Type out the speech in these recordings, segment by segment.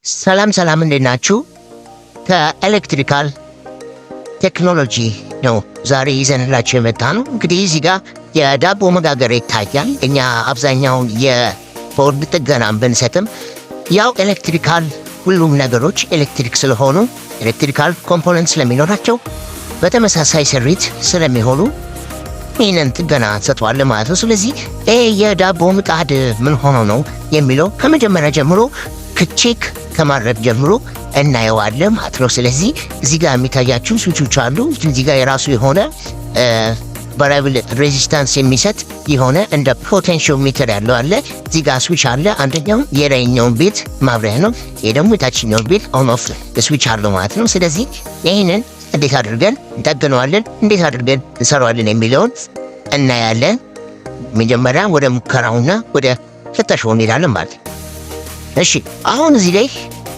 ሰላም ሰላም፣ እንዴት ናችሁ? ከ Electrical Technology ነው ዛሬ ይዘንላችሁ የመጣነው። እንግዲህ እዚህ ጋር የዳቦ መጋገሪያ ይታያል። እኛ አብዛኛውን የቦርድ ጥገናን ብንሰጥም ያው electrical ሁሉም ነገሮች ኤሌክትሪክ ስለሆኑ፣ electrical component ስለሚኖራቸው፣ በተመሳሳይ ስሪት ስለሚሆኑ ይህንን ጥገና እንሰጠዋለን ማለት ነው። ስለዚህ ይህ የዳቦ ምጣድ ምን ሆኖ ነው የሚለው ከመጀመሪያ ጀምሮ check ከማድረግ ጀምሮ እናየዋለን ማለት ነው። ስለዚህ እዚህ ጋር የሚታያችሁ ስዊቾች አሉ። እዚህ ጋር የራሱ የሆነ variable resistance የሚሰጥ የሆነ እንደ potentiometer ያለው አለ። እዚህ ጋር switch አለ። አንደኛው የላይኛውን ቤት ማብሪያ ነው። ይህ ደግሞ የታችኛውን ቤት on off switch አለው ማለት ነው። ስለዚህ ይህንን እንዴት አድርገን እንጠግነዋለን፣ እንዴት አድርገን እንሰራዋለን የሚለውን እናያለን። መጀመሪያ ወደ ሙከራውና ወደ ፍተሻው እንሄዳለን ማለት ነው። እሺ፣ አሁን እዚህ ላይ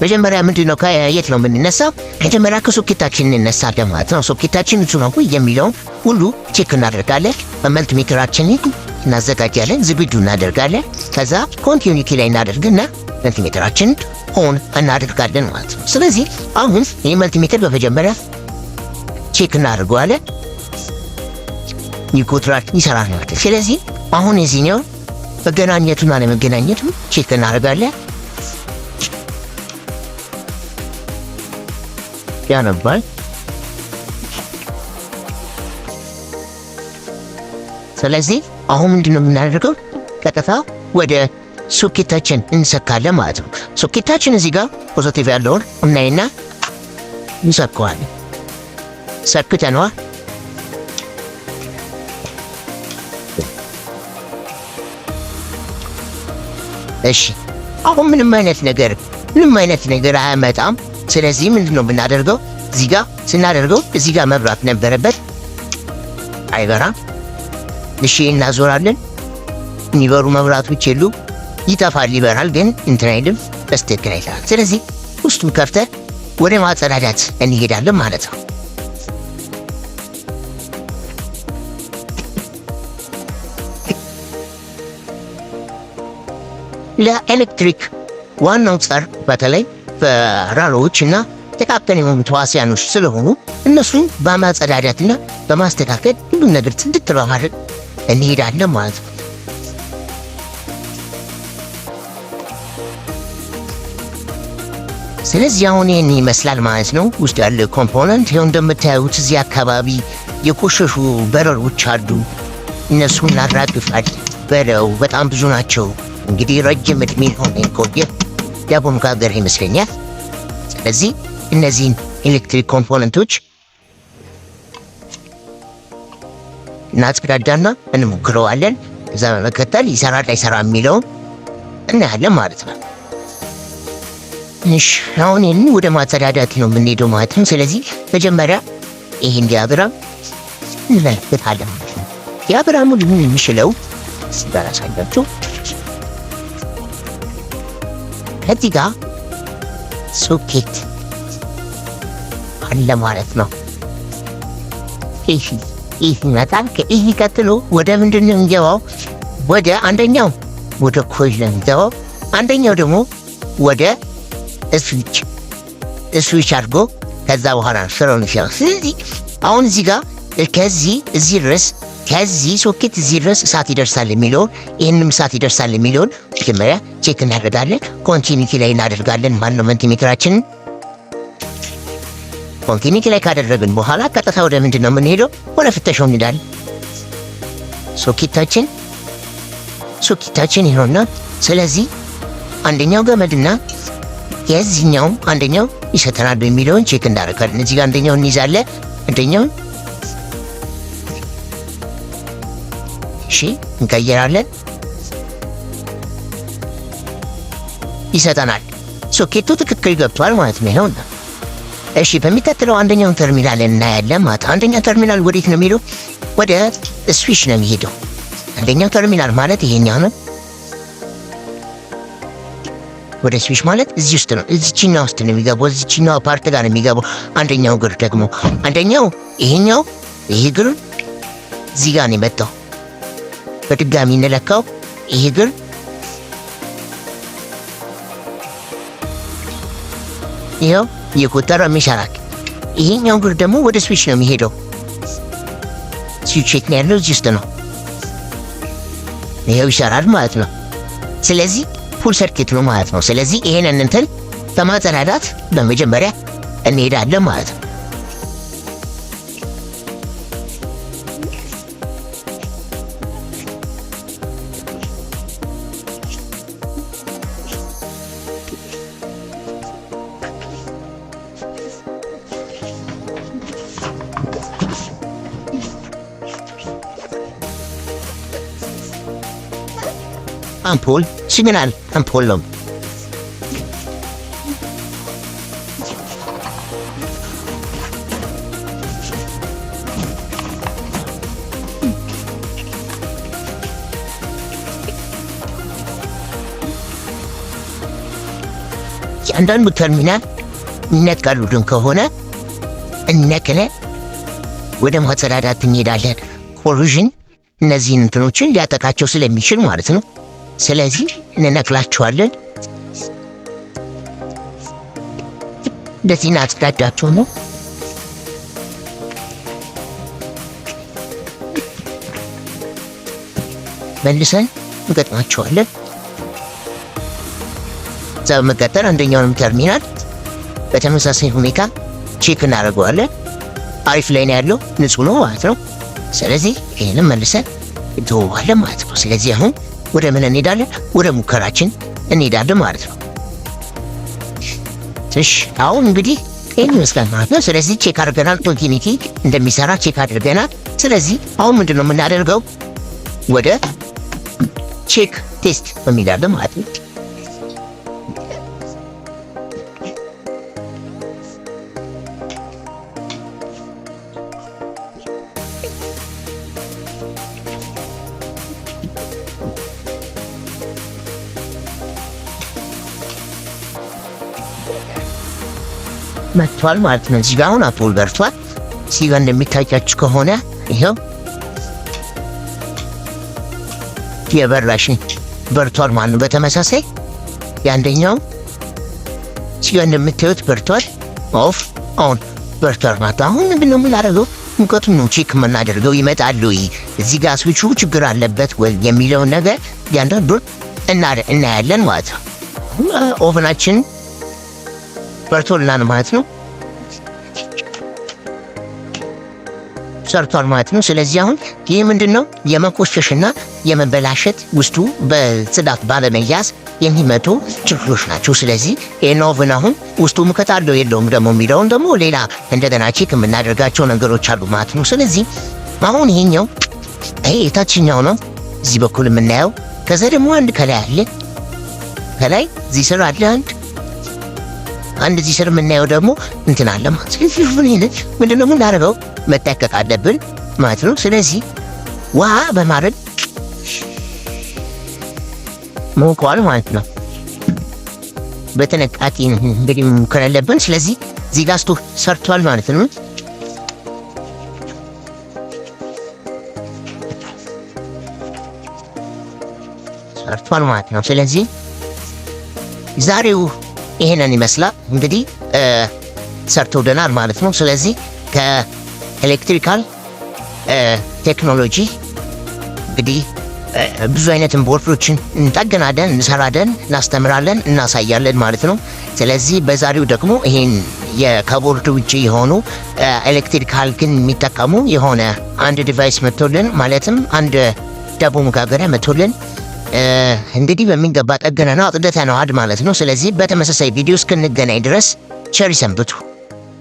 መጀመሪያ ምንድን ነው፣ ከየት ነው የምንነሳው? መጀመሪያ ከሶኬታችን እንነሳለን ማለት ነው። ሶኬታችን ንጹህ ነው የሚለውን ሁሉ check እናደርጋለን። በ multimeter ኣችንን እናዘጋጃለን፣ ዝግጁ እናደርጋለን። ከዛ continuity ላይ እናደርግና multimeter ኣችንን on እናደርጋለን ማለት ነው። ስለዚህ አሁን ይህ multimeter በመጀመሪያ check እናደርገዋለን። ይቆጥራል፣ ይሰራል ማለት ነው። ስለዚህ አሁን የዚህኛው መገናኘቱን አለመገናኘቱ check እናደርጋለን። ያነባል። ስለዚህ አሁን ምንድን ነው የምናደርገው? ቀጥታ ወደ ሶኬታችን እንሰካለን ማለት ነው። ሶኬታችን እዚህ ጋር positive ያለውን እናይና እንሰካዋለን። ሰክተነዋል። እሺ፣ አሁን ምንም አይነት ነገር አያመጣም። ስለዚህ ምንድን ነው የምናደርገው? እዚህ ጋር ስናደርገው እዚህ ጋር መብራት ነበረበት፣ አይበራም። እሺ፣ እናዞራለን። የሚበሩ መብራቶች የሉ፣ ይጠፋል፣ ይበራል፣ ግን እንትን አይልም፣ በስትክክል አይሰራም። ስለዚህ ውስጡን ከፍተን ወደ ማጸዳዳት እንሄዳለን ማለት ነው። ለኤሌክትሪክ ዋናው ጸር በተለይ በራሮች እና ጥቃቅን የሆኑ ተዋሲያኖች ስለሆኑ እነሱን በማጸዳዳትና በማስተካከል ሁሉን ነገር ጽድት በማድረግ እንሄዳለን ማለት ነው። ስለዚህ አሁን ይህን ይመስላል ማለት ነው። ውስጥ ያለ component ይኸው እንደምታዩት እዚህ አካባቢ የቆሸሹ በረሮች አሉ። እነሱን እናራግፋለን። በለው በጣም ብዙ ናቸው። እንግዲህ ረጅም ዕድሜ ሆነ የቆየ ዳቦ መጋገር ይመስለኛል። ስለዚህ እነዚህን ኤሌክትሪክ component ኦች እናጽዳዳና እንሞክረዋለን። እዛ በመከተል ይሰራል አይሰራ የሚለውን እናያለን ማለት ነው። እሺ፣ አሁን ይህን ወደ ማጸዳዳት ነው የምንሄደው ማለት ነው። ስለዚህ መጀመሪያ ይህን diagram እንመለከታለን ማለት ነው። Diagram ኡ ሊሆን የሚችለው ጋር አሳያችሁ፣ ከዚህ ጋር ሶኬት አለ ማለት ነው። ይህ ይመጣል። ከይህ ቀጥሎ ወደ ምንድን ነው የሚገባው? ወደ አንደኛው ወደ coil ነው የሚገባው። አንደኛው ደግሞ ወደ switch አድርጎ ከዛ በኋላ ስራውን ይሰራል። ስለዚህ አሁን እዚህ ጋር ከዚህ እዚህ ድረስ፣ ከዚህ ሶኬት እዚህ ድረስ እሳት ይደርሳል የሚለውን፣ ይህንም እሳት ይደርሳል የሚለውን መጀመሪያ check እናደርጋለን። Continuity ላይ እናደርጋለን ማለት ነው። Multimeter ኣችንን continuity ላይ ካደረግን በኋላ ቀጥታ ወደ ምንድን ነው የምንሄደው? ወደ ፍተሻው እንሄዳለን። ሶኬታችን ይኸውና። ስለዚህ አንደኛው ገመድና የዚህኛው አንደኛው ይሰጠናል የሚለውን check እናደርጋለን። እዚህ ጋር አንደኛውን እንይዛለን። አንደኛውን እሺ እንቀይራለን። ይሰጠናል። ሶኬቱ ትክክል ገብቷል ማለት ነው። ይኸውና። እሺ፣ በሚቀጥለው አንደኛውን ተርሚናል እናያለን ማለት ነው። አንደኛው ተርሚናል ወዴት ነው የሚሄደው? ወደ switch ነው የሚሄደው። አንደኛው ተርሚናል ማለት ይሄኛው ነው። ወደ switch ማለት እዚህ ውስጥ ነው። እዚችኛው ውስጥ ነው የሚገባው። እዚችኛው part ጋር ነው የሚገባው። አንደኛው እግር ደግሞ አንደኛው ይሄኛው ይሄ እግር እዚህ ጋር ነው የመጣው። በድጋሚ እንለካው። ይሄ እግር ይኸው እየቆጠረም ይሰራል። ይሄኛው እግር ደግሞ ወደ switch ነው የሚሄደው። Switch የት ነው ያለው? እዚህ ውስጥ ነው። ይኸው ይሰራል ማለት ነው። ስለዚህ full circuit ነው ማለት ነው። ስለዚህ ይሄንን እንትን በማጸዳዳት በመጀመሪያ እንሄዳለን ማለት ነው። አምፖል signal አምፖል ነው። እያንዳንዱ ተርሚናል እነቀሉልን ከሆነ እነቅለ ወደ ማጸዳዳት እንሄዳለን። Corrosion እነዚህን እንትኖችን ሊያጠቃቸው ስለሚችል ማለት ነው። ስለዚህ እንነቅላቸዋለን። እንደዚህ እናጽዳዳቸው ነው። መልሰን እንገጥማቸዋለን። እዛ በመቀጠል አንደኛውንም ተርሚናል በተመሳሳይ ሁኔታ check እናደርገዋለን። አሪፍ ላይ ነው ያለው፣ ንጹህ ነው ማለት ነው። ስለዚህ ይህንም መልሰን እንተወዋለን ማለት ነው። ስለዚህ አሁን ወደ ምን እንሄዳለን? ወደ ሙከራችን እንሄዳለን ማለት ነው። እሺ፣ አሁን እንግዲህ ይህን ይመስላል ማለት ነው። ስለዚህ check አድርገናል፣ continuity እንደሚሰራ check አድርገናል። ስለዚህ አሁን ምንድን ነው የምናደርገው? ወደ check test እንሄዳለን ማለት ነው። መጥቷል ማለት ነው። እዚህ ጋር አሁን አምፖል በርቷል። እዚህ ጋር እንደሚታያችሁ ከሆነ ይኸው የበራሽን በርቷል ማለት ነው። በተመሳሳይ የአንደኛው እዚህ ጋር እንደምታዩት በርቷል። Off፣ on፣ በርቷል ማለት ነው። አሁን ምንድን ነው የምናደርገው? ሙቀቱን ነው check የምናደርገው። ይመጣሉ እዚህ ጋር switch ኡ ችግር አለበት ወይ የሚለውን ነገር እያንዳንዱን እናያለን ማለት ነው። Oven ኣችን በርቶልናል ማለት ነው። ሰርቷል ማለት ነው። ስለዚህ አሁን ይህ ምንድን ነው? የመቆሸሽና የመበላሸት፣ ውስጡ በጽዳት ባለመያዝ የሚመጡ ችግሮች ናቸው። ስለዚህ ይህን oven አሁን ውስጡ ሙቀት አለው የለውም ደግሞ የሚለውን ደግሞ ሌላ እንደገና check የምናደርጋቸው ነገሮች አሉ ማለት ነው። ስለዚህ አሁን ይሄኛው ይሄ የታችኛው ነው እዚህ በኩል የምናየው። ከዛ ደግሞ አንድ ከላይ አለ። ከላይ እዚህ ስር አለ አንድ አንድ እዚህ ስር የምናየው ደግሞ እንትን አለ ማለት ነው። ምንድን ነው የምናደርገው? መጠንቀቅ አለብን ማለት ነው። ስለዚህ ውሃ በማድረግ ሞቋል ማለት ነው። በጥንቃቄ እንግዲህ መሞከር አለብን። ስለዚህ እዚህ ጋር ስቶቭ ሰርቷል ማለት ነው። ሰርቷል ማለት ነው። ስለዚህ ዛሬው ይሄንን ይመስላል፣ እንግዲህ ሰርቶልናል ማለት ነው። ስለዚህ ከ electrical technology እንግዲህ ብዙ አይነት ቦርዶችን እንጠግናለን፣ እንሰራለን፣ እናስተምራለን፣ እናሳያለን ማለት ነው። ስለዚህ በዛሬው ደግሞ ይሄን ከቦርድ ውጭ የሆኑ electrical ግን የሚጠቀሙ የሆነ አንድ device መጥቶልን፣ ማለትም አንድ ዳቦ መጋገሪያ መጥቶልን እንግዲህ በሚገባ ጠግነነው አጽድተነዋል ማለት ነው። ስለዚህ በተመሳሳይ ቪዲዮ እስክንገናኝ ድረስ ቸር ይሰንብቱ።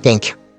Thank you.